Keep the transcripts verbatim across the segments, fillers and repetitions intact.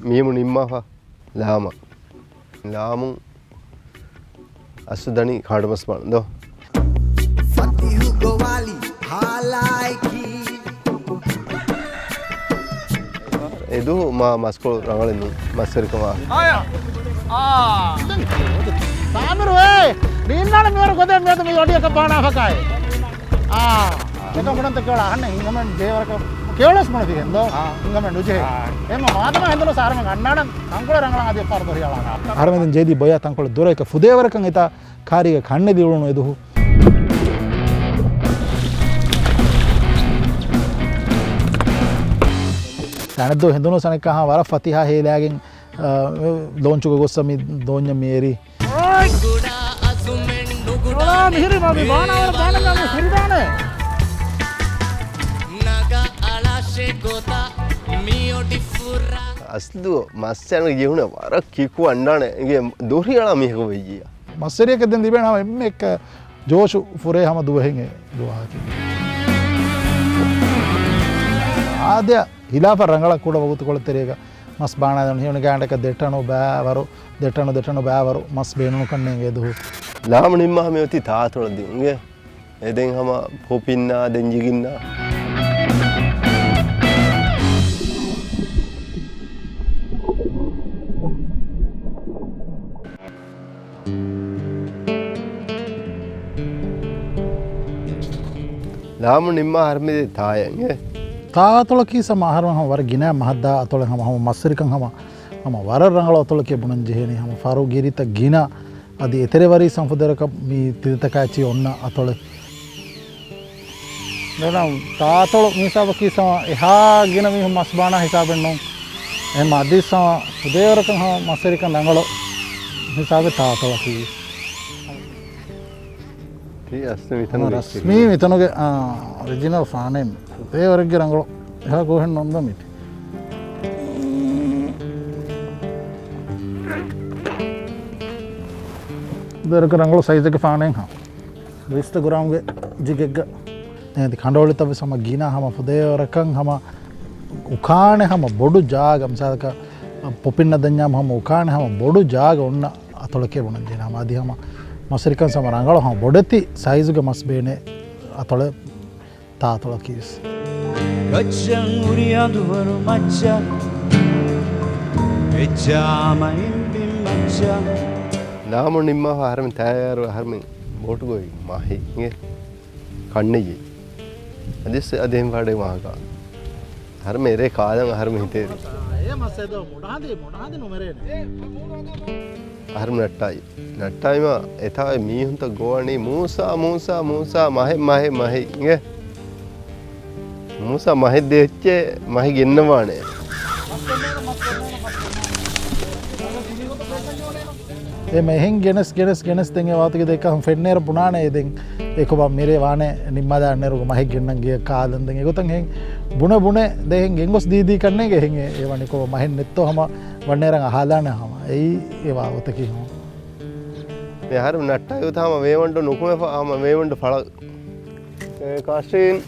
މީމު ނިންމާފަ ލާމަ. ލާމުން އަސްލު ދަނީ ކާޑުމަސް ބާނަން ދޯ. ފަތިހު ގޮވާލި ހާލާއެކީ. އެދު މާ މަސްކޮޅު ރަނގަޅެއް ނޫން މަސްވެރިކަމާ. އާޔާ. އާ. ސާމިރު އޭ! ނީންނާނެ މިވަރު ގޮދެއް މިއަދު މި ވަޑިއަކަށް ބާނާފަކާއެ. އާ. އެކަން ބުނަންތަ ކިޔަވަޅަ އަހަންނަށް ހިނގަމެން ޖޭވަރަކަށް ކިޔަވަޅަސް ބުނެފިގެން ދޯ. އާ. ހިނގަމެން ނުޖެހޭ. އާ. އެމަ މާދަމާ ހެނދުނު ސާރަމެން އަންނާނަން ތަންކޮޅެއް ރަނގަޅަށް އަދި އެއްފަހަރު ދޮރިއަޅާނަ. އަހަރެމެން ޖެހިދީ ބޮޔާ ތަންކޮޅެއް ދުރަކަށް ފުދޭވަރަކަށް އެތާ ކާރީގަ ކަންނެދި އުޅުނު އެދުހު. ތަނެއްދޯ ހެނދުނު ސަނެއްކާ ހާ ވަރަށް ފަތިހާ ހޭލާގެން، އާ، ލޯންޗުގަ ގޮއްސަ މި ދޯންޏަށް މި އެރީ. މިހިރީ މާ މި ބާނާވަރަށް ބާނަން މި ފުރިދާނެ. އަސްލު މައްސަން ޖެހުނަ ވަރަށް ކިކު އަންނާނެ އިނގޭ ދޮރިއަޅާ މީހަކު ވެއްޖިއްޔާ. މައްސަރިއަކަށް ދެން ލިބޭނަމަ އެންމެ އެއްކަ ޖޯޝު ފުރޭ ހަމަ ދުވަހެއް އެ ދުވަހަކީ. އާދެ، ހިލާފަށް ރަނގަޅަށް ކުޑަ ވަގުތުކޮޅެއް ތެރޭގަ މަސް ބާނާދެން ހިޔުނި ގާނޑަކަށް ދެ ޓަނު ބައިވަރު، ދެ ޓަނު، ދެ ޓަނު ބައިވަރު މަސް ބޭނުނުކަން އެނގޭ ދުހު. ލާމު ނިންމާ ހަމަ އޮތީ ތާތޮޅަށް ދިއުނގެ. އެ ދެން ހަމަ ޕޮޕިންނާ ދެން ޖިގިންނާ. ލާމު ނިންމާ ހަރަމެދޭ ތާޔަން އެ. ތާ އަތޮޅަކީ ސަމަ އަހަރުމެން ހަމަ ވަރަށް ގިނަ މަހަށްދާ އަތޮޅެއް ހަމަ، ހަމަ މަސްވެރިކަން ހަމަ، ހަމަ ވަރަށް ރަނގަޅު އަތޮޅެކޭ ބުނަން ޖެހޭނީ ހަމަ ފަރު ގިރިތައް ގިނަ އަދި އެތެރެވަރީ ސަންފުދޭވަރަކަށް މި ތިރިތަކާއެއްޗި އޮންނަ އަތޮޅެއް. ނޫން، ތާތޮޅު މި ހިސާބަކީ ސަމަ އެހާ ގިނަ މީހުން މަސް ބާނާ ހިސާބެއް ނޫން. އެހެން އަދި ސަމަ ފުދޭވަރަކަށް ހަމަ މަސްވެރިކަން ރަނގަޅު ހިސާބެއް ތާތޮޅަކީ. ތީ އަސްލު މިތަނުގެ ރަސްމީ މިތަނުގެ، އާ، އޮރިޖިނަލް ފާނެއް ފުދޭވަރެއްގެ ރަނގަޅު އެހާ ގޯހެއް ނޯންދޯ މީތި. ދެރަކަށް ރަނގަޅު ސައިޒެއްގެ ފާނެއް ހާ. ވިސްތަ ގްރާމްގެ ޖިގެއްގަ. އެހެން ކަނޑައޮޅިތައް ވެސް ހަމަ ގިނަ ހަމަ ފުދޭވަރަކަށް ހަމަ އުކާނެ ހަމަ ބޮޑު ޖާގަ، މިސާލަކަށް ޕޮޕިންނަށް ދަންޏާމަ ހަމަ އުކާނެ ހަމަ ބޮޑު ޖާގަ އޮންނަ އަތޮޅެކޭ ބުނަން ޖެހޭ. ހަމަ އަދި ހަމަ މަސްވެރިކަން ސަމަ ރަނގަޅު ހަމަ ބޮޑެތި ސައިޒުގެ މަސް ބޭނެ އަތޮޅެއް ތާ އަތޮޅަކީ ވެސް. ކައްޗަން ހުރި އަނދުވަރު މައްޗަށް، އެއްޗާމަ އިނބިން މައްޗަށް. ލާމު ނިންމާފަ އަހަރެމެން ތާޔާރު އަހަރެމެން ބޯޓުގައި މަހި އިނގޭ ކަންނެއްޖެ. އަދިސް އަދި އެހެން ފާޑެއް މާކާ. އަހަރެމެން އެރޭ ކާލަން އަހަރެމެން ހިތޭރި. އޭ މަސް އެދޯ މޮޑާދި، މޮޑާދި ނުމެރޭނެ. އަހަރެމެން ނައްޓާއި. ނައްޓާއިމާ އެތާ މީހުންތައް ގޮވަނީ މޫސާ، މޫސާ، މޫސާ، މަހެއް، މަހެއް، މަހެއް އިނގޭ. މޫސާ މަހެއް ދޭއްޗޭ މަހި ގެންނަވާނެ. އެ މަހެއް ގެނެސް، ގެނެސް، ގެނެސް ދެން އެ ވާތުގެ ދެކަހަން ފެންނޭރަ ބުނާނެ އެ ދެން. އެ ކޮބާ މިރޭ ވާނެ ނިންމާލާނެރު މަހެއް ގެންނަން ގެޔަށް ކާލަން ދެން. އެގޮތަށް ހެން ބުނެ ބުނެ ދެހެން ގެންގޮސް ދީދީ ކަންނޭގެ ހެން އެ ވަނި ކޮބާ މަހެއް ނެއްތޯ ހަމަ ވަންނޭރަން އަހާލާނެ ހަމަ. އެއީ އެ ވާ ގޮތަކީ ހަމަ. މި އަހަރު ނައްޓާ އިވުތަ ހަމަ ވޭވަންޑު ނުކުމެފަ ހަމަ ވޭވަންޑު ފަޅަ. އެ ކާސްޓީން.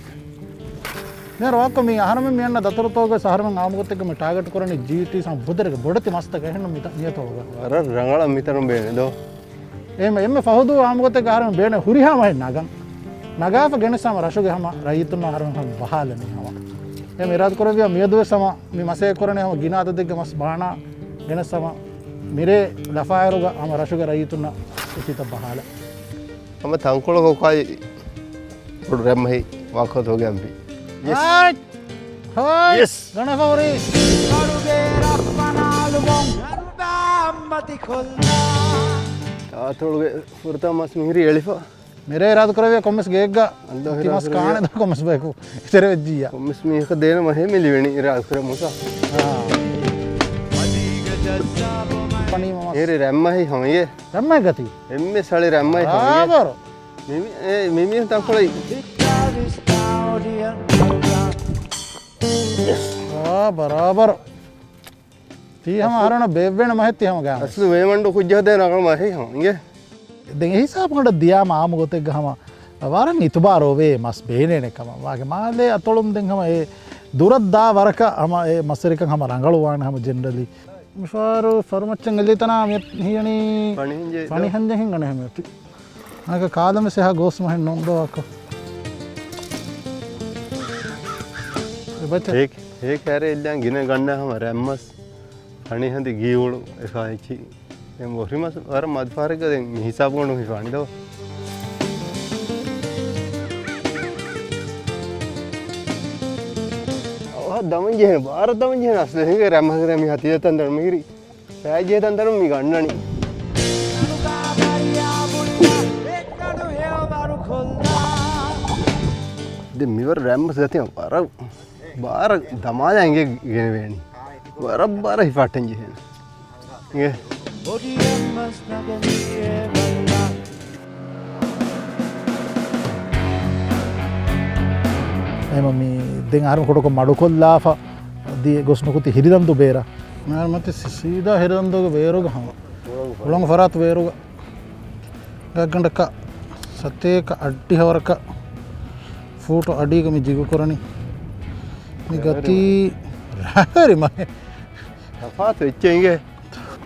މިހާރު ވާކޮ މި އަހަރަމެން މި އަންނަ ދަތުރުތޯގަ އަހަރަމެން އާއްމުގޮތެއްގަ މި ޓާގެޓް ކުރަނީ ޖީޓީ ސަމަ ފުދޭވަރެއްގެ ބޮޑެތި މަސްތަކެއް އެހެންނު މިތަ-، މިއަތޮޅުގަ. ވަރަށް ރަނގަޅަށް މިތަނުން ބޭނެ ދޯ. އެ މަ-، އެންމެ ފަހުދޫ އާއްމުގޮތެއްގަ އަހަރަމެން ބޭނެ ހުރިހާ މަހެއް ނަގަން. ނަގާފަ ގެނެސް ހަމަ ރަށުގެ ހަމަ ރައްޔިތުންނަށް އަހަރަމެން ހަމަ ބަހާލަނީ ހަމަ. އެ މި އިރާދަ ކުރެއްވިޔާ މިއަދުވެސް ހަމަ މި މަސޭ ކުރަނީ ހަމަ ގިނަ އަދަދެއްގެ މަސް ބާނާ ގެނެސް ހަމަ މިރޭ ލަފާއިރުގަ ހަމަ ރަށުގެ ރައްޔިތުންނަށް އެތީތައް ބަހާލަ. ހަމަ ތަންކޮޅަކު ކާއި ބޮޑު ރަތްމަހި ވާކޮތޯގެ އަނބި. ޔެސް. ހާއް! ހާއް! ޔެސް! ގަނެފަ ހުރީ. ގަޑުގެ ރައްޕަނާލުބޮން ގަނޑާ މަތިކޮށްލާ. ތާތޮޅުގެ ފުރަތަމަ މަސް މިހިރީ އެޅިފަ. މިރޭ އިރާދަ ކުރެވިޔާ ކޮންމެސް ގެއެއްގަ ތި މަސް ކާނެ ދޯ ކޮންމެސް ބަޔަކު އެތެރެ ވެއްޖިއްޔާ. ކޮންމެސް މީހަކަށް ދޭނަ މަހެއް މި ލިބެނީ އިރާދަ ކުރެ މޫސާ. އާ. އޭރި ރަތްމަހި ހަމަ އިނގޭ. ރަތްމަހި ގަތީ. އެންމެ ސަޅި ރަތްމަހި ހަމަ އިނގޭ. ބަރާބަރު. މި، މި، އެ، މި މީހުން ތަންކޮޅެއް. އާ، ބަރާބަރު. ތީ ހަމަ އަހަރެންނަށް ބޭއްވޭނެ މަހެއް ތީ ހަމަ ގާ. އަސްލު ވޭމަންޑު ކުއްޖާ ދޭ ރަނގަޅު މަހެއް ހަމަ އިނގޭ. ދެން އެ ހިސާބު ގަނޑަށް ދިޔާމަ އާއްމު ގޮތެއްގަ ހަމަ ވަރަށް އިތުބާރު އޮވޭ މަސް ބޭނޭނެ ކަމަށް. ވާގެ މާލޭ އަތޮޅުން ދެން ހަމަ އެ ދުރަށް ދާ ވަރަކަށް ހަމަ އެ މަސްވެރިކަން ހަމަ ރަނގަޅުވާނެ ހަމަ ޖެނެރަލީ. މިފަހަރު ފަރުމައްޗަށް އެލި ތަނާ މި ހިޔަނީ ފަނިހެންޖެހި ފަނިހެންޖެހި ގަނެ ހަމަ އޮތީ. އަނެކަ ކާލަމެސް އެހާ ގޯސް މަހެއް ނޯންދޯ ވާކޮ. އެބައްޗަ. ހޭ، ހޭ ކާރެ އެއްލާން ގިނަ ގަންނަ ހަމަ ރަތްމަސް. ފަނިހަނދި ގީއުޅު އެފާ އެއްޗި. ދެން ބޮހްރި މަސް ވަރަށް މަދު ފަހަރެއްގަ ދެން މި ހިސާބު ގަނޑު ހިފާނި ދޯ. އަވަހަށް ދަމަން ޖެހޭ، ބާރަށް ދަމަން ޖެހޭ އަސްލު ހިނގޭ ރަތްމަސްގަ ދެން މި ހަތިޔަ ތަން ދަނު މިހިރި. ފައިޖޭ ތަން ދަނު މި ގަންނަނީ. ދެން މިވަރު ރަތްމަސް ގަތި ވަރަށް ބާރަށް ދަމާލާ އިނގޭ ގެނެވޭނީ. ވަރަށް ބާރަށް ހިފާއްޓަން ޖެހޭނެ. އިނގޭ. އެހެމަ މި ދެން އަހަރު ކުޑަކޮށް މަޑުކޮށްލާފަ ދިޔަ ގޮސް ނުކުތި ހިރިދަންދު ބޭރަށް. މާ މަތި ސީދާ ހިރިދަންދުގެ ބޭރުގަ ހަމަ. ހުޅަނގު ފަރާތު ބޭރުގަ. ގާތްގަނޑަކަށް ސަތޭކަ އައްޑިހަ ވަރަކަށް ފޫޓު އަޑީގަ މި ޖިގުކުރަނީ. މި ގަތީ ރަހަރި މަހެއް. ތަފާތު އެއްޗެއް އިނގޭ.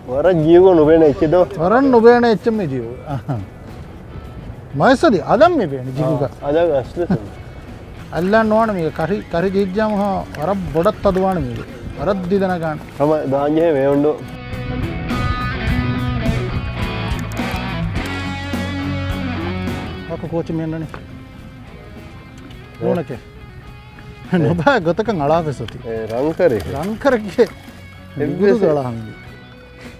ވަރަށް ޖީގު ނުބޭނެ އެއްޗެއް ދޯ. ވަރަށް ނުބޭނެ އެއްޗެއް މި ޖީގު. މައިސަދި އަލަށް މި ބޭނި ޖިގުގަ. އާ، އަލަށް އަސްލު ތުން. އަލްލާ ނުވާނެ މީގެ ކަށި، ކަށި ޖިއްޖާމު ހާ، ވަރަށް ބޮޑަށް ތަދުވާނެ މީގެ. ވަރަށް ދިދަނަގާނެ. ހަމަ ދާންޖެހޭ ވޭވަންޑު. ވާކޮ ކޯޗި މި އަންނަނީ. ނޫނެކޭ. ނުބައި ގޮތަކަށް އަޅާފަ ސޮތި. އެ، ރަންކަރެއް. ރަންކަރެއްގެ. އެއްވެސް ގުދު އަޅާ ހަމަ.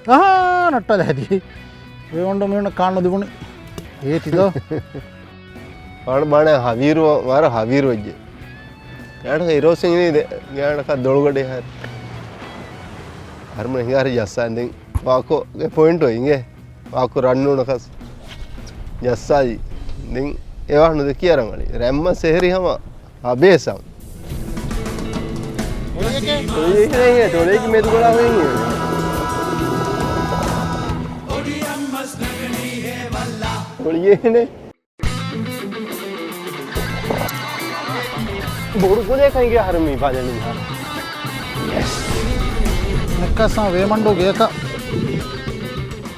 އަހާ، ނައްޓާލަ ހެދި. ވޭވަންޑު މީހުންނަށް ކާން ނުދިބުނީ. އޭތި ދޯ. ވަރަށް ބާނަ ހަވީރު، ވަރަށް ހަވީރު ވެއްޖެ. އެއަޑަކަ އިރޯސިނގިނީ ދެ، ގާނަކަ ދޮޅުގަޑި ހަރި. ހަރުމަ ހިނގާރި ޖައްސާ ދެން ވާކޮ ގެ ޕޮއިންޓު އިނގޭ. ވާކު ރަންނޫނަކަސް ޖައްސާލި. ދެން އެވާހަނު ދެ ކިޔަރަނގަޅި. ރަތްމަސް އެހެރި ހަމަ އަބޭސަން. ތޮޅިއެކޭ ތޮޅިއެކޭ މެދު ގޮޅާ ހުއިން. ތޮޅިއެހެނެ. ބޮޑު ކުލޭ ކަންގެ އަހަރު މީ ބަލަނީ ހާ. ނެއްކާސާ ވޭމަންޑޫ ގޭކަ.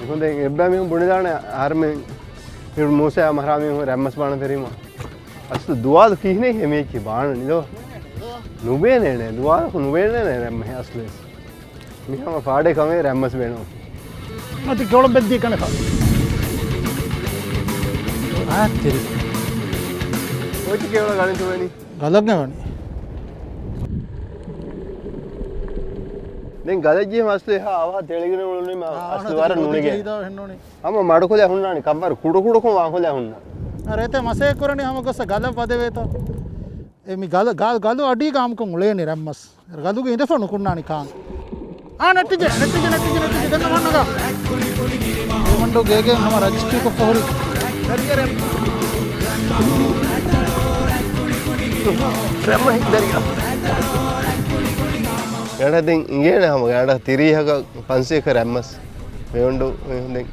ހޮނދެ އެއްބަ މީހުން ބުނެދާނެ އަހަރުމެން މޫސާ މަހްރާމީހުން ރަތްމަސް ބާނަ ތެރީމަ. އަސްލު ދުވާލު ކިހިނެއް ހެމިއެއްޗި ބާނަނި ދޯ؟ ނުބޭނޭނެ، ދުވާލަކު ނުބޭނޭނެ ރަތްމަހެ އަސްލުވެސް. މި ހަމަ ފާޑެއް ކަމޭ ރަތްމަސް ބޭނުން. މަތި ކެވަޅަ ބެއްދީ ކަނެފަ. އާ، ތެރި. ކޯޗި ކެވަޅަ ގަނެ ތުވެނި. ގަލަށް ވަނީ. ދެން ގަލަށް ޖެހި މަސް އެހާ އަވަހަށް ތެޅިގެން އުޅުނީ މަ-، އާ، އަސްލު ވަރަށް ނުނިގެ. ހަމަ މަޑުކޮލެ ހުންނާނީ ކައްވަރު ކުޑަ ކުޑަކޮށް ވާކޮލެ ހުންނާ. ރޭތެ މަސޭ ކުރަނީ ހަމަ ގޮސް ގަލަށް ވަދެވޭތޯ. އެ މި ގަލަ-، ގަ-، ގަލު އަޑީގަ އާމުކޮށް އުޅޭނީ ރަތްމަސް. ގަލުގެ އިނދެފަ ނުކުންނާނީ ކާން. އާ، ނެއްޓިޖެ، ނެއްޓިޖެ، ނެއްޓިޖެ، ނެއްޓިޖެ، ދެން ނަމަންނަގަ. މަންޑޫ ގޭގެ ހަމަ ރަޖިސްޓްރީކޮށް ފޮހުރި. ދަރިއަރެ. ރަތްމަހި ދަރިއަ. ގާޑަ ދެން އިނގޭނެ ހަމަ ގާޑަ ތިރީހަކަށް ފަންސީހަކަށް ރަތްމަސް. މެވަންޑޫ މެހުން ދެން.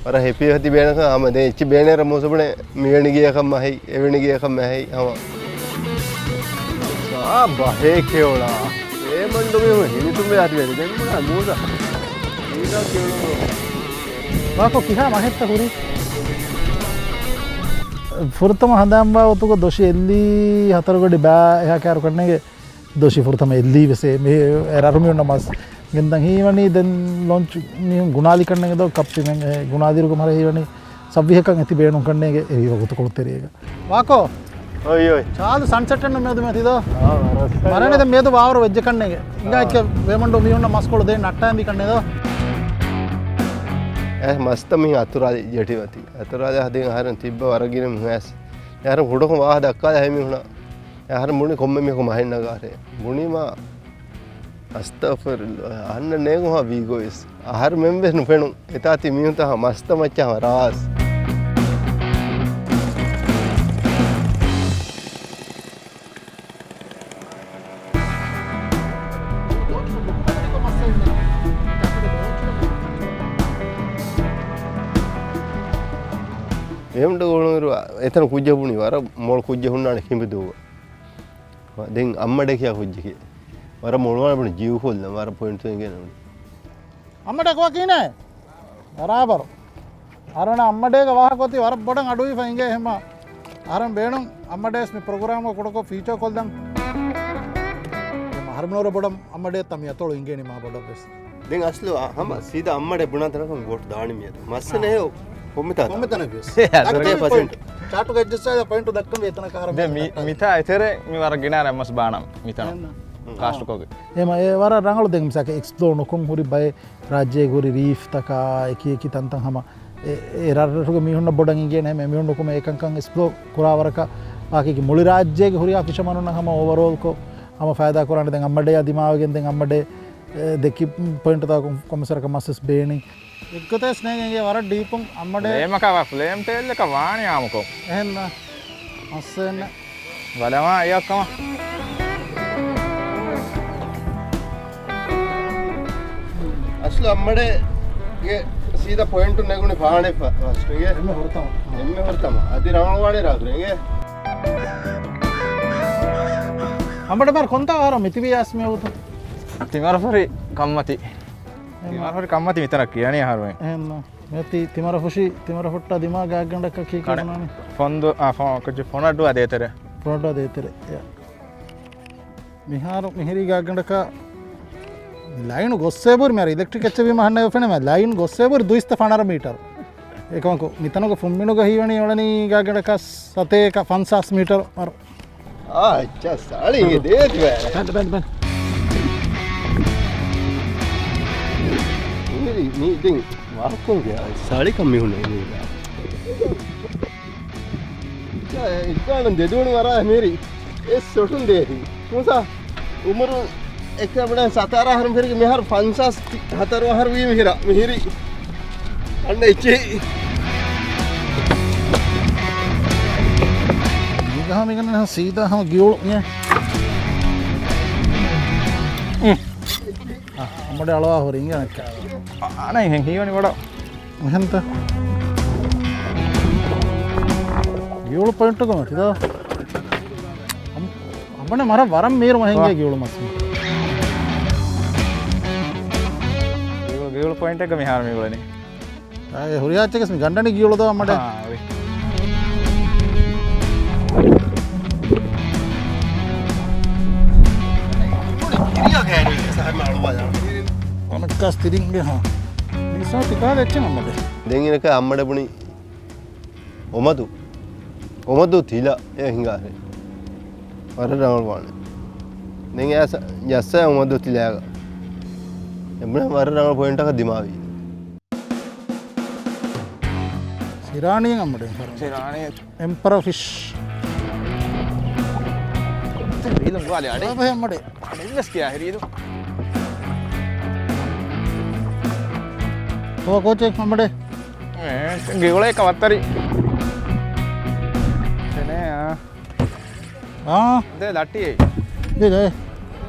ވަރަށް ހެޕީ އޮތީ ބޭނަކަށް ހަމަ ދެން އެއްޗި ބޭނެރަ މޫސުބުނެ މިވެނި ގެޔަކަށް މަހެއް، އެވެނި ގެޔަކަށް މަހެއް ހަމަ. ސާ ބަހޭ ކެވޮޅާ. އޭ މަންޑު މީހުން ހިނިތުންވެ އަތިވެރި ދެން ބުނާ މޫސާ. ވާކޮ ކިހާ މަހެއްތަ ހުރީ؟ ފުރަތަމަ ހަނދާންވާ ގޮތުގަ ދޮށި އެއްލީ ހަތަރުގަޑި ބާ އެހާ ކާރު ކަންނޭގެ ދޮށި ފުރަތަމަ އެއްލީ ވެސް އެ މި އެ ރަރުމި އޮންނަ މަސް. ގެންދަން ހީވަނީ ދެން ލޯންޗު މީހުން ގުނާލި ކަންނޭގެ ދޯ ކައްޕިމެން އެ ގުނާދިރުގަ މަރެ ހީވަނީ ސައްވީހަކަށް އެތި ބޭނުން ކަންނޭގެ އެ ހީވަ ގޮތުކޮޅު ތެރޭގަ. ވާކޯ. އޮތް އޮތް. ޗާލު ސަންސެޓެއް ނު މިއަދު މެތި ދޯ. އާ، ރަސްކައި މަރަނި ދޯ. ދެން މިއަދު ވާވަރު ވެއްޖެ ކަންނޭގެ. އިނގާ އާ. އެއްޗެއް ވޭމަންޑޫ މީހުންނަށް މަސްކޮޅު ދޭން ނައްޓާން ދީ ކަންނޭ ދޯ. އެ މަސްތައް މި އަތުރާލި ޖެޓި މަތި. އަތުރާލި ހަދިން އަހަރެން ތިއްބަ ވަރަށް ގިނަ މިހާސް. އަހަރެން ހުޑަކުން ވާހަ ދައްކާލި ހައި މީހުނަށް. އަހަރެން ބުނި ކޮންމެ މީހަކު މަހެއް ނަގާށޭ. ބުނީމާ އަސްތަޣްފިރުﷲ. އަހަންނަށް ނޭނގު ހާ ވީގޮވެސް. އަހަރުމެން ވެސް ނުފެނުން. އެތާ ތި މީހުންތައް ހާ މަސްތައް މައްޗަށް ހާ ރާސް. އެހެން ގުޅުނުއިރު އެތަނަށް ކުއްޖެއް ބުނި ވަރަށް މޮޅު ކުއްޖެއް ހުންނާނެ ކިނބިދޫގަ. ދެން އައްމަޑޭ ކިޔާ ކުއްޖަކީ ވަރަށް މޮޅުވާނެ ބުނެ ޖީވުކޮށްލަން ވަރަށް ޕޮއިންޓް އިނގޭ ނޫން. އައްމަޑޭ ކޮއަކީ ނޭ؟ ބަރާބަރު. އަރަނަ އައްމަޑޭގެ ވާހަކަ އޮތީ ވަރަށް ބޮޑަށް އަޑުއިވިފަ އިނގޭ ހެމާ. އަހަރެން ބޭނުން އައްމަޑޭސް މި ޕްރޮގްރާމްގަ ކުޑަކޮށް ފީޗާ ކޮށްލަން. އަހަރެން ބޮޑަށް އައްމަޑޭ ތަ މި އަތޮޅު އިނގޭނީ މާ ބޮޑަށް ވެސް. ދެން އަސްލު އަ-، ހަމަ ސީދާ އައްމަޑޭ ބުނާ ތަނަކަށް ވޯޓް ދާނީ މިއަދު. މައްސަލަ އާ. ކޮންމެތާ ކޮންމެތަނަކަށް ވެސް. އެ، އަދުރޭ ދައްކަނީ ޕަސެންޓް. ޕޮއިންޓް. ޗާޓުގަ އެޑްޖަސްޓް ވާ ޕޮއިންޓު ދައްކަން ވޭ އެތަނަކަށް އަހަރެން ދެން މި-، ދައްކަނީ. މިތާ އެތެރެ މި ވަރަށް ގިނަ ރަމަސް ބާނަ މިތަނަށް. އެހެން. ކާސްޓްކޮގެ. އެހެމަ އެ ވަރަށް ރަނގަޅު ދެން މިސާކަށް އެކްސްޕްލޯ ނުކޮށް ހުރި ބައެއް ރާއްޖޭގެ ހުރި ރީފްތަކާ އެކި އެކި ތަންތަން ހަމަ އެ، އެ ރަށްރަށުގެ މީހުންނަށް ބޮޑަށް އިނގޭނެ ހަމަ އެމީހުން ނުކުމެ އެކަންކަން އެކްސްޕްލޯ ކުރާ ވަރަކަށް ވާކީކީ މުޅި ރާއްޖޭގެ ހުރިހާ ފިޝަމަނުންނަށް ހަމަ އޯވަރޯލްކޮށް ހަމަ ފައިދާ ކުރާނެ. ދެން އައްމަޑޭއާ ދިމާވެގެން ދެން އައްމަޑޭ އެ، ދެއްކި ޕޮއިންޓުތަކުން ކޮންމެސް ވަރަކަށް މަސްވެސް ބޭނި. އެއްގޮތެއް ސްނޭގެންގެ ވަރަށް ޑީޕުން އައްމަޑޭ. ފްލޭމަކާ ފްލޭމް ޓެއިލްއަކަށް ވާނެ އާމުކޮށް. އެހެންނަ. މައްސައެއްނެ. ބަލަމާ އެއަށް ކަމަށް. އަސްލު އައްމަޑޭގެ ސީދާ ޕޮއިންޓު ނެގުނީ ފާނެ ފަ-، ފަސްޓުގެ. އެންމެ ހުރަތަމަ. އެންމެ ހުރަތަމަ. އަދި ރަނގަޅުވާނެ ރާދުރެނގެ. އައްމަޑޭ ބާރު ކޮންތާ ވާރަ މިތިބީ އާސްމި އޮތު؟ ތިމަރަފުށި ކަންމަތި. ތިމަރަފުށި ކަންމަތި މިތަނަށް ކިޔަނީ އަހަރުމެން. އެހެންނަ. މިއޮތީ ތިމަރަފުށި، ތިމަރަފުއްޓާ ދިމާ ގާތްގަނޑަކަށް ކީކޭ ކަނެ. ބުނާނީ؟ ފޮންދު، އާ، ފޮ-، ކުއްޖެއް ފޮނަޑުއާ ދޭތެރެ. ފޮނަޑުއާ ދޭތެރެ. ޔާ. މިހާރު މިހިރީ ގާތްގަނޑަކަށް ލައިނު ގޮއްސޭބުރި މިހާރު އިލެކްޓްރިކް އެއްޗެއް ވީމަ ހަންނަ ފެނެ މި ލައިން ގޮއްސޭބުރި ދުއިސައްތަ ފަނަރަ މީޓަރު. އެކަމަކު މިތަނުގަ ފުންމިނުގަ ހީވަނީ އުޅެނީ ގާތްގަނޑަކަށް ސަތޭކަ ފަންސާސް މީޓަރު މަރު. އާ، އެއްޗަށް ސަޅި ދޭތި ބައި. ބަންދު، ބަންދު، ބަންދު. މީ، މީ ދެން ވާކުންގެ ސަޅިކަން މިހުންނަ އިނީ. އެއްގާނަން ދެދޫނު ވަރާ މީރި. އެ ސޮޓުން ދޭތި. ކުންސާ އުމުރު އެކަބުނަ ސަތާރަ އަހަރު ފެރިގެ މިހާރު ފަންސާސް ހަތަރު އަހަރު ވީ މިހިރަ. މިހިރި. އަންނަ އެއްޗެއް. މީގަހާ މީގަންނަ ސީދާ ހަމަ ގިއުޅު މިޔަ. އަ، އަމަޑެ އަޅާ ހުރި އިނގޭ ނައްކާ. އަ، އަނެއް ހެން ހީވަނީ ވަޑަ. އެހެންތަ؟ ގިއުޅު ޕޮއިންޓުގަ މަތިދާ. އަމ-، އަމަނެ މަރަށް ވަރަށް މީރު މަހެންގޭ ވާ. ގިއުޅު މަސް. ގިއުޅު، ގިއުޅު ޕޮއިންޓެއްގަ މިހާރު މި އުޅެނީ. އާ، އެ ހުރިހާ އެއްޗެއްގަސް މި ގަންޑަނި ގިއުޅު ދޯ އަމަޑެ. އާ، އޮވެ. އަނެއްކާސް ތިރިންގެ ހާ. މިސާ ތިކާލަ އެއްޗެއް އަމަޑެ. ދެން އިނަކަ އަމަޑެ ބުނި އޮމަދު، އޮމަދު ތިލަ އެ ހިނގާ ހެ. ވަރަށް ރަނގަޅު ވާނެ. ދެން އެ ޖައްސަ އޮމަދު ތިލައިގަ. އެބުނަ ވަރަށް ރަނގަޅު ޕޮއިންޓަކަށް ދިމާވީ. ސިރާނީ އަމަޑެ. ސިރާނީ. އެމްޕަރަ ފިޝް. ރީލު ގާލި އަޑެ. ބާބަ އަމަޑެ. އަޑެއްވެސް ކިޔާ ހެރީދު. ކޯ ކޯޗެއް އަމަޑެ. ގިއުޅޭ ކަވައްތަރި. އާ. ދޭ ލައްޓި. ދޭ ދޭ.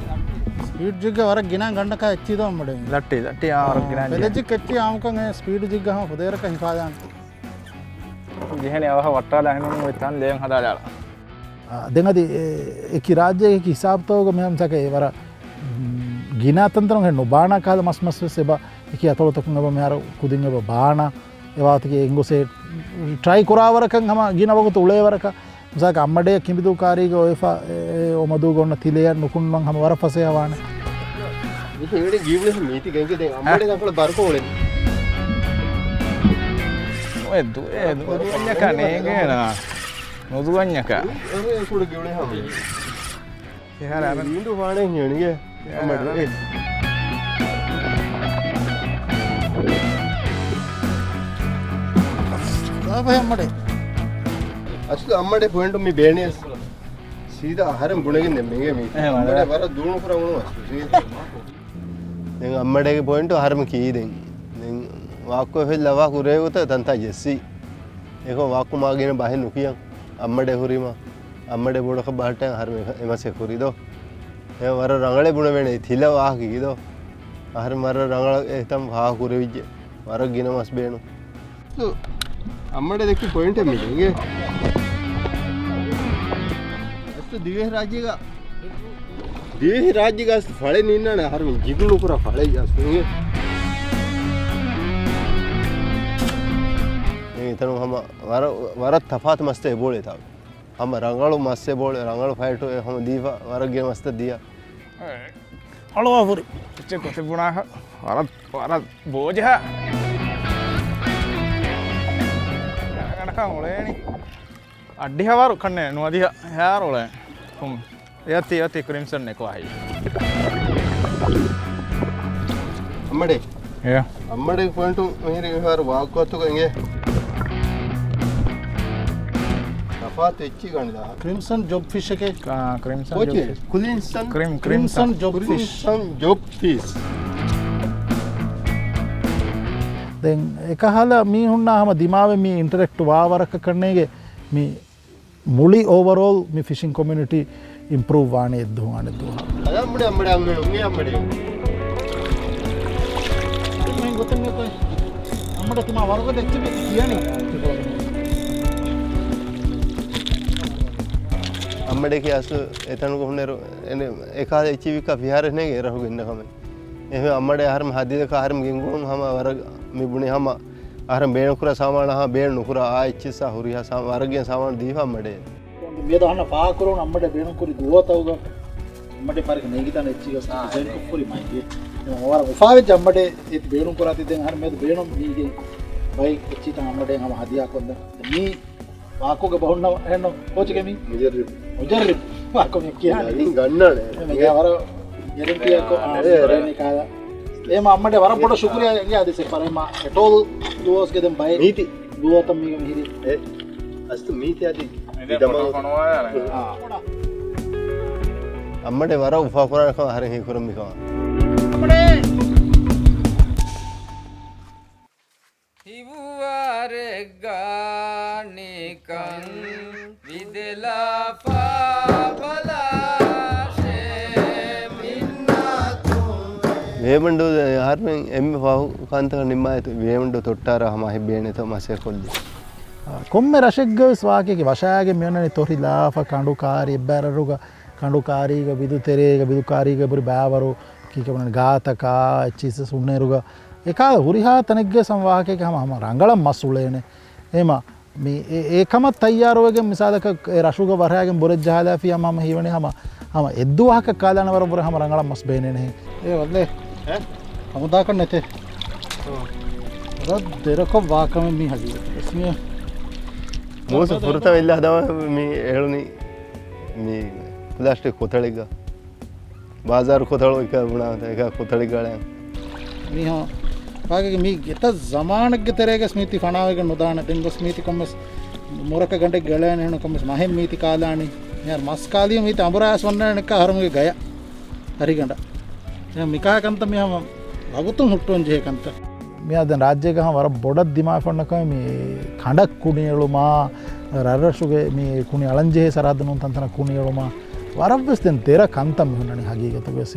ސްޕީޑް ޖިއްގަ ވަރަށް ގިނަ ގަނޑަކަށް އެއްޗި ދޯ އަމަޑެ. ލައްޓި، ލައްޓި އާ ވަރަށް ގިނަ. ބެލެޖިކް އެއްޗި އާމުކަން ސްޕީޑް ޖިއްގަ ހަމަ ފުދޭރަކަށް ހިފާދާނެ. ޖެހެނީ އަވަހަށް ވައްޓާލާ ހިނދުން އޮތް ތަން ލޭން ހަދާލާ. އާ، ދެން އަދި އެ، އެކި ރާއްޖޭގެ ހިސާބުތަކުގަ މިހާ މިސާކަށް އެ ވަރަށް، މް، ގިނަ ތަންތަނުން ހެން ނުބާނާ ކަހަލަ މަސް މަސް ވެސް އެބަ އެކި އަތޮޅުތަކުން އެބަ މިހާރު ކުދިން އެބަ ބާނާ. އެ ވާހަކަތަކެއް އެނގުސޭ ޓްރައި ކުރާ ވަރަކަށް ހަމަ ގިނަ ވަގުތު އުޅޭ ވަރަކަށް. މިސާލަކަށް އައްމަޑޭ ކިނބިދޫ ކާރީގަ އޮވެފަ، އެ، އެ، އޮމަދޫގަ އޮންނަ ތިލަޔަށް ނުކުންނަން ހަމަ ވަރަށް ފަސޭހަ ވާނެ. މީތި ގެންގެ ޖީބުނި މީތި ގެންގެ ދެން އައްމަޑޭ ތަންކޮޅެއް ބަރުކޮށް އުޅެނީ. އެ ދު-، އެ ދު-، ދުވަންޏަކާ ނޭނގޭނާ. ނުދުވަންޏަކާ. އެ، އެ، ކުޑަ ގެއުޅެ ހަމަ. އެހާރ އަރަން. ވީނދޫ ފާނެ ހިޔަނިގެ. އެ، އަމަޑު. އަރަން. އަމަޑެ. އަސްލު އަމަޑެ ޕޮއިންޓު މި ބޭނެސް. ސީދާ އަހަރެން ބުނެގެން ދެން މެގެ މީ. އެ، މަޑެ. އަމަޑެ ވަރަށް ދޫނު ކުރަމުނު އަސްލު. ސީދާ. ދެން އައްމަޑޭގެ ޕޮއިންޓު އަހަރެމެ ކީ ދެން. ދެން ވާއްކޮ ފެއްލަވާ ކުރޭ ގޮތަށް ތަންތާ ޖެއްސީ. އެކޮ ވާއްކު މާ ގިނަ ބަހެއް ނުކިޔަން. އައްމަޑޭ ހުރީމަ. އައްމަޑޭ ބޮޑަކަށް ބަހައްޓަން އަހަރެމެ އެމަސެއް ހުރިދޯ. އެ ވަރަށް ރަނގަޅޭ ބުނެވޭނެ ތިލަ ވާހަކަ ކީދޯ. އަހަރެމެ ވަރަށް ރަނގަޅަށް އެތަން ފާހަ ކުރެވިއްޖެ. ވަރަށް ގިނަ މަސް ބޭނު. އައްމަޑޭ ދެއްކި ޕޮއިންޓެއް މި ދެންގެ. އަސްލު ދިވެހި ރާއްޖޭގަ ދިވެހި ރާއްޖޭގަ އަސް ފަޅެއް ނިންނާނެ އަހަރުމެން ޖިގު ނުކުރާ ފަޅެއް އަސް ނުވޭ. މި އެތަނު ހަމަ ވަރަށް، ވަރަށް ތަފާތު މަސްތައް އެބޯޅޭ ތާ. ހަމަ ރަނގަޅު މަސް އެބޯޅޭ، ރަނގަޅު ފައިޓު އެ ހަމަ ދީފަ ވަރަށް ގިނަ މަސްތައް ދިޔަ. އަޅުވާފުރި އެއްޗެއް ކޮށެއް ބުނާހަ ވަރަށް، ވަރަށް ބޯޖަހާ. ގަނޑަކަށް އުޅޭނީ. އައްޑިހަވާރު ކަންނޭ ނުވަދިހަ ހާރުޅޭ. ހުން. އެއަތި، އެއަތި ކްރިމްސަން އެކު އަހި. އައްމަޑޭ. އެ. އައްމަޑޭ ޕޮއިންޓު މިހިރި މިހާރު ވާގުކޮށްތުގަ އިނގޭ. ތަފާތު އެއްޗި ގަނޑިދާ. ކްރިމްސަން ޖޮބް ފިޝް އެކޭ. ކާ، ކްރިމްސަން ކޯޗެ، ޖޮބް ފިޝް. ކުލިންސަން. ކްރިމް، ކްރިމްސަން. ކްރިމްސަން ޖޮބް ފިޝް. ކްރިމްސަން ޖޮބް ފިޝް. ދެން އެކަހަލަ މީހުންނާ ހަމަ ދިމާވެ މި އިންޓަރެކްޓް ވާ ވަރަކަށް ކަންނޭގެ މި މުޅި އޯވަރޯލް މި ފިޝިން ކޮމިއުނިޓީ އިމްޕްރޫވް ވާނީ އެއްދުވަހު އަނެއްދުވަހަށް. އަދަ އައްމަޑޭ، އައްމަޑޭ، އައްމަޑޭ، އައްމަޑޭ. އެހެން ގޮތެއް ނެތް ކޮއެ. އައްމަޑޭ ތިމާ ވަރުގަދަ އެއްޗެއް ކިޔަނީ. އައްމަޑޭ ކިޔާސް އެތަނުގަ ހުންނައިރު އެނެ އެކާލަ އެއްޗިވިކާ ފިހާރަ ނޭގެ އެރަހުގެ އިންނަ ކަމެއް. އެހެން އައްމަޑޭ އަހަރެން ހަދީދަކާ އަހަރެން ގެންގުޅުން ހަމަ ވަރަށް މި ބުނި ހަމަ އަހަރެން ބޭނުންކުރާ ސާމާނާ ހަމަ ބޭނުން ނުކުރާ އާ އެއްޗިއްސާ ހުރިހާ ސާ، ވަރަށް ގިނަ ސާމާނު ދީފަ އައްމަޑޭ. މިއަދު އަހަންނަށް ފާހަގަކުރުން އައްމަޑޭ ބޭނުންކުރި ދުވަހު ތައުގަ އައްމަޑޭ ފަރިކަ ނޭނގިދާނެ އެއްޗީގަ ޖެން ކުފުރި މައިގެ. އެ ވަރަށް އުފާވެއްޖެ އައްމަޑޭ އެ ބޭނުން ކުރާތީ ދެން އަހަރެން މިއަދު ބޭނުން މީގެ ބައި އެއްޗީތައް އައްމަޑޭ ހަމަ ހަދިޔާ ކޮށްލަން. މީ ވާކުގެ ބަހުންނަށް އެހެންނު ކޯޗެކޭ މީ؟ މުޖައްރިބު. މުޖައްރިބު. ވާކު މި ކިޔާނީ. އަދި ގަންނާނެ. މި ގާ ވަރަށް ގެރެންޓީއަކު، އާ، އޭ، އޭ. ގެރެންޓީ ކާލަ. އޭ މަ އައްމަޑޭ ވަރަށް ބޮޑަށް ޝުކުރިޔާ އެނގޭ އަދި ސެ ފަރެ މަ އެޓޯލް ދުވަސްގެ ދެން ބައެއް މީތި. ދުވަސްތައް މީގަ މިހިރީ. އޭ، އަސްތު މީތި އަދި އެދެން ދަމާ ފޮނު ފޮނުވާލާ. އާ. އައްމަޑޭ ވަރަށް އުފާކުރާނެ ކަމަށް އަހަރެން ހީކުރަން މިކަމަށް. އައްމަޑޭ. ހިއްވާރެއްގާ ނިކަން ވިދެލާފާ ބަލާށޭ މިންނާތު. ވޭބަނޑު އަހަރުމެން އެންމެ ފަހު ކަންތަކަށް ނިންމާ އެތު ވޭބަނޑު ތޮއްޓާރަ ހަމަ ހި ބޭނެތޯ މަސޭ ކޮށްލި. ކޮންމެ ރަށެއްގަވެސް ވާކީގެ ވަށާގެ މިއޮންނަނީ ތޮށި ލާފަ ކަނޑު ކާރި އެއްބައި ރަށުގަ ކަނޑު ކާރީގަ ބިދު ތެރޭގަ ބިދު ކާރީގަ ބުރި ބައިވަރު ކީކޭ ބުނަނީ ގާތަކާ އެއްޗިސް ހުންނޭރުގަ އެކާ ހުރިހާ ތަނެއްގެ ސަމް ވާހަކައެއްގެ ހަމަ ހަމަ ރަނގަޅަށް މަސް އުޅޭނެ. އެމަ މި އެ، އެ ކަމަށް ތައްޔާރުވެގެން މިސާލަކަށް އެ ރަށުގަ ވަށާގެން ބުރެއް ޖަހާލާފި ހަމަ ހަމަ ހީވަނީ ހަމަ، ހަމަ އެއްދުވަހަކަށް ކާލާނެ ވަރަށް ވުރެ ހަމަ ރަނގަޅަށް މަސް ބޭނޭނެ. އޭ ވައްލޭ. އެ؟ ހަމަދާކަށް ނެތޭ. ވަރަށް ދެރަކޮށް ވާކަމެއް މީ ހަގީގަތުގަ. މޫސު ފުރަތަމަ އިއްލާ ހަދާ މި އެޅުނީ މި ޕްލާސްޓިކް ކޮތަޅެއްގަ. ބާޒާރު ކޮތަޅު އެކަ ބުނާ، އެކަ ކޮތަޅި ގަޅަން. މީހުން ވާގެގެ މީ ގެތައް ޒަމާނެއްގެ ތެރޭގަސް މީތި ފަނާވެގެން ނުދާނެ. ދެން ގޮސް މީތި ކޮންމެސް މުރަކަ ގަނޑެއް ގެޅޭނެ ހެނު ކޮންމެސް މަހެއް މީތި ކާލާނީ. މިހާރު މަސް ކާލީ މީތި އަނބުރާސް ވަންނާނެ އެކަ އަހަރުމެގެ ގަޔަށް ހަރިގަނޑަށް. މިކާ ކަންތައް މި ހަމަ ވަގުތުން ހުއްޓުވަން ޖެހޭ ކަންތައް. މިއާ ދެން ރާއްޖޭގަ ހަމަ ވަރަށް ބޮޑަށް ދިމާވެފަ އޮންނަ ކަމެއް މި ކަނޑަށް ކުނިއެޅުމާ، ރަށްރަށުގެ މި ކުނި އަޅަންޖެހޭ ސަރަހައްދު ނޫން ތަންތަނަށް ކުނިއެޅުމާ، ވަރަށްވެސް ދެން ދެރަ ކަންތައް މި ހުންނަނީ ހަގީގަތުގަސް.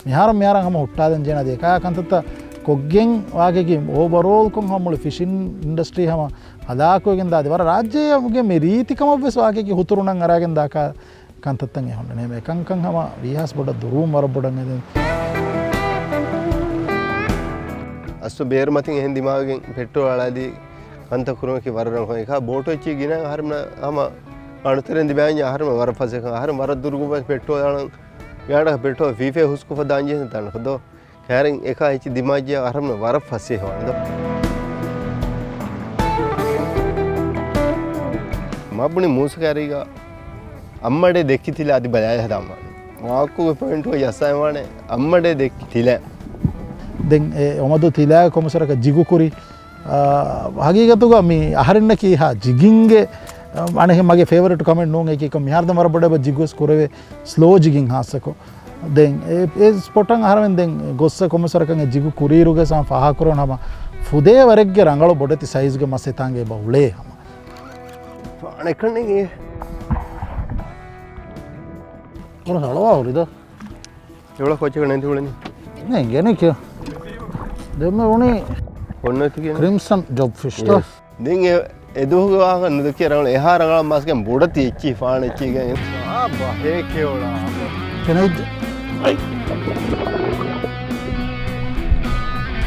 މިހާރު މިހާރަށް ހަމަ ހުއްޓާދެން ޖެހޭނެ އަދި އެކާ ކަންތައްތައް ކޮށްގެން ވާގެގެ އޯވަރޯލް ކޮން ހަމަ މުޅި ފިޝިން އިންޑަސްޓްރީ ހަމަ ހަލާކުވެގެން ދާ އަދި ވަރަށް ރާއްޖޭގެ މި ރީތިކަމަށްވެސް ވާގެގެ ހުތުރުނަށް އަރާގެން ދާކާ ކަންތައްތައް އެ ހުންނަނީ. އެކަންކަން ހަމަ ވީހާސް ބޮޑަށް ދުރުވުން ވަރަށް ބޮޑަށް އެދެން. އަސްލު ބޭރު މަތިން އެހެން ދިމާވެގެން ޕެޓްރޯލް އަޅާލީ ކަންތައް ކުރުމަކީ ވަރަށް ރަނގަޅު. އެކާ ބޯޓު އެއްޗި ގިނަ އަހަރުމެން ހަމަ އަނުތެރެން ދިމާވެންޏާ އަހަރުމެން ވަރަށް ފަސޭހަކަން. އަހަރެން ވަރަށް ދުރުގަ ޕެޓްރޯލް އަޅަން ގާޑަކަށް ޕެޓްރޯލް ފީފޭ ހުސްކޮށްފަ ދާން ޖެހޭ ތަނަކަށް ދޯ. ކާރިން އެކާ އެއްޗި ދިމާއްޖެ އަހަރުމެން ވަރަށް ފަސޭހަވާނެ ދޯ. މަ ބުނި މޫސަ ކާރީގަ އައްމަޑޭ ދެއްކި ތިލަ އަދި ބަލާލި ހަދާމާ. ވާކުގެ ޕޮއިންޓު ޔަސާއިވާނެ އައްމަޑޭ ދެއްކި ތިލަ. ދެން އެ އޮމަދު ތިލާގެ ކޮމިސަރަކަށް ޖިގު ކުރި، އާ، ހަގީގަތުގަ މި އަހަރެންނަކީ ހާ ޖިގިންގެ، އަނެއް މަގެ ފޭވަރިޓް ކަމެއް ނޫން އެކީ ކޮ މިހާރު ދެން ވަރަށް ބޮޑަށް ޖިގުވެސް ކުރެވޭ ސްލޯ ޖިގިން ހާއްސަކޮށް. ދެން އެ، އެ ސްޕޮޓަށް އަހަރެން ދެން ގޮއްސަ ކޮމިސަރަކަށް އެ ޖިގު ކުރީރުގެ ސާ ފާހަކުރަން ހަމަ ފުދޭ ވަރެއްގެ ރަނގަޅު ބޮޑެތި ސައިޒްގެ މަސް އެތާނގެ އެބަ އުޅޭ ހަމަ. ފާނެކަންނެގެ. އޮނަ ސަޅަވާ ހުރިދޯ. އެވަޅަ ކޯޗެކަ ނެތި އުޅެނީ. ނޭ، ގެނެ ކިޔާ. ދެމެ އުނި ކޮންނެތި ކިޔަނީ؟ ކްރިމްސަން ޖޮބް ފިޝް ތޯ. ޔެސް. ދެން އެ، އެ ދުވަހުގެ ވާހަކަ ނުދެކެ ރަނގަޅު. އެހާ ރަނގަޅަށް މަސްގެން ބޮޑަތި އެއްޗި ފާނެ އެއްޗިގެން. އާ ބަހޭ ކެވޮޅާ. ކެނައިއްޖެ. އައި.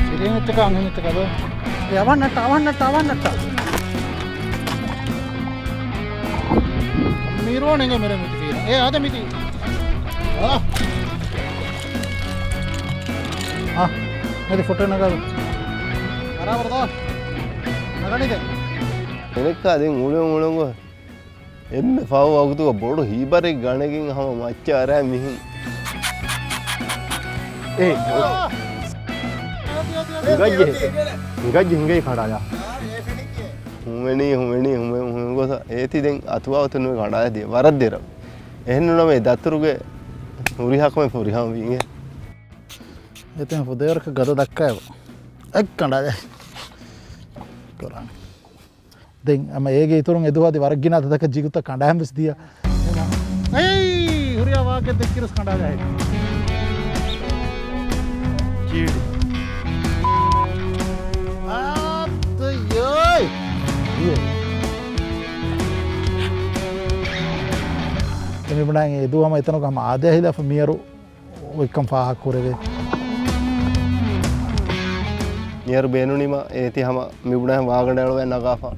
ސިރިއަން އެއްޗަކާ އަންހެން އެއްޗަކާ ދޯ؟ އެ އަވަން ނައްޓާ، އަވަން ނައްޓާ، އަވަން ނައްޓާ. މީރުވާނެ އެނގޭ މިރޭ މިތި ފީރަ. އޭ އާދެ މިތި. އާ. އާ. މެދި ފޮޓޯ ނަގާ. ބަރާބަރު ދޯ. ނަގަނީ ދެ. އެނެއްކާ ދެން އުޅެން އުޅެން ގޮސް. އެންމެ ފަހު ވަގުތުގަ ބޮޑު ހީބަރެއް ގަނެގެން ހަމަ މައްޗަށް އަރާ މިހެން. އޭ. ހިނގައްޖެ. ހިނގައްޖެ ހިނގައި ކަނޑާލާ. ހުމެނީ، ހުމެނީ، ހުމެ، ހުމެ ގޮސް އޭތި ދެން އަތުވާ އޮތުން ކަނޑާލާ ދިޔަ. ވަރަށް ދެރަ. އެހެން ނޫނަމޭ ދަތުރުގެ ހުރިހާ ކަމެއް ފުރިހަމަ ވީގެ. އެތެން ފުދޭވަރަކަށް ގަދަ ދައްކާއެވެ. އެއް ކަނޑާލާ. ކުރާނެ. ދެން ހަމަ އޭގެ އިތުރުން އެދުވަހު އަދި ވަރަށް ގިނަ އަދަދަކަށް ޖިގުތައް ކަނޑާހަމަ ވެސް ދިޔަ. އެއީ ހުރިހާ ވާހަކައެއް ދެއްކިރުސް ކަނޑާލާ ހެއް. ކީޑި. އާ، ދައްޔޯއި. ދެން މިބުނާ އެދުވަހު ހަމަ އެތަނުގަ ހަމަ އާދަޔާ ހިލާފަށް މިޔަރު އޮތްކަން ފާހަގަކުރެވޭ. މިޔަރު ބޭނުނީމަ އޭތި ހަމަ މިބުނާ ވާގަނޑައަޅުވެ ނަގާފަ.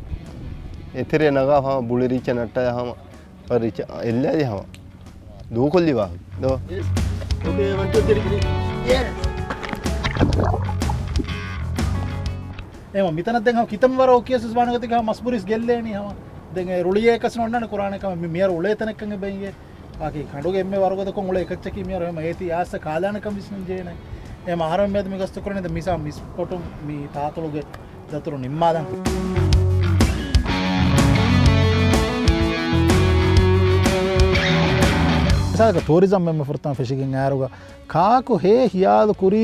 އެތެރެ ނަގާފަ ހަމަ ބުޅި ރިއްޗަށް ނައްޓާ ހަމަ. ރިއްޗަށް އެއްލާލި ހަމަ. ދޫކޮށްލި ވާހަކަ. ދޯ. އޭ މަ މިތަނަށް ދެން ހަމަ ކިތަންމެ ވަރަށް އޮކިޔަސް ވާނެ ގޮތެއްގަ މަސްބުރިސް ގެއްލޭނީ ހަމަ. ދެން އެ ރުޅިޔޭ ކަސް ނޯންނާނެ ކުރާނެ ކަމެއް. މި މިޔަރު އުޅޭ ތަނެއްކަން އެބަ އިނގޭ. ވާކީ ކަނޑުގެ އެންމެ ވަރުގަދަކޮށް އުޅޭ އެކައްޗަކީ މިޔަރު ހަމަ އޭތި އާސަ ކާލާނެ ކަން ވިސްނަން ޖެހޭނެ. އެ މަ އަހަރެން މިއަދު މި ގަސްތު ކުރަނީ ދެން މިސާ މިސް ކޮޓުން މި ތާތޮޅުގެ ދަތުރު ނިންމާލަން. މިސާލަކަށް ޓޫރިޒަމް އެންމެ ފުރަތަމަ ފެށިގެން އައިރުގަ ކާކު ހޭ ހިޔާލު ކުރީ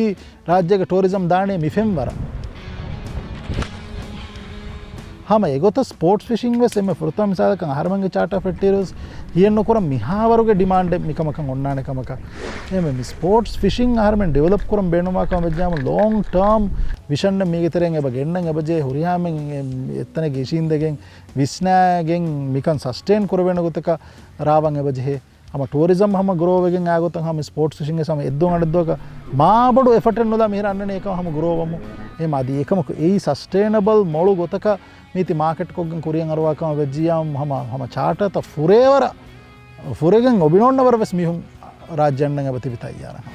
ރާއްޖޭގެ ޓޫރިޒަމް ދާނީ މި ފެންވަރަށް. ހަމަ އެގޮތަށް ސްޕޯޓްސް ފިޝިން ވެސް އެންމެ ފުރަތަމަ މިސާލަކަށް އަހަރެމެންގެ ޗާޓާ ފެއްޓިއިރުވެސް ހިޔެއްނުކުރަން މިހާވަރުގެ ޑިމާންޑެއް މިކަމަކަށް އޮންނާނެ ކަމަކަށް. އެހެންވެ މި ސްޕޯޓްސް ފިޝިން އަހަރެމެން ޑިވެލޮޕް ކުރަން ބޭނުންވާ ކަމަށް ވެއްޖާމަ ލޯންގް ޓާމް ވިޝަންއެއް މީގެ ތެރެއިން އެބަ ގެންނަން އެބަޖެހޭ ހުރިހާމެން އެ-، އެތަނެއްގެ އިށީނދެގެން ވިސްނާގެން މިކަން ސަސްޓެއިން ކުރެވޭނެ ގޮތަކަށް ރާވަން އެބަޖެހޭ. ހަމަ ޓޫރިޒަމް ހަމަ ގްރޯ ވެގެން އާ ގޮތަށް ހަމަ ސްޕޯޓްސް ފިޝިންގެ ހަމަ އެއްދުވަހަށް އަނެއްދުވަހަކަށް މާބޮޑު އެފަޓެއް ނުލާ މިހިރަ އަންނަނީ އެކަމަށް ހަމަ ގްރޯ ވަމު. އެހެން އަދި އެކަމަކު އެއީ ސަސްޓެއިނަބަލް މޮޅު ގޮތަކަށް މީތި މާކެޓްކޮށްގެން ކުރިއަށް އަރުވާ ކަމަށް ވެއްޖިއްޔާ ހަމަ، ހަމަ ޗާޓާތައް ފުރޭވަރަށް ފުރެގެން އޮބިނޯންނަ ވަރަށް ވެސް މީހުން ރާއްޖެ އަންނަން އެބަ ތިބި ތައްޔާރަށް.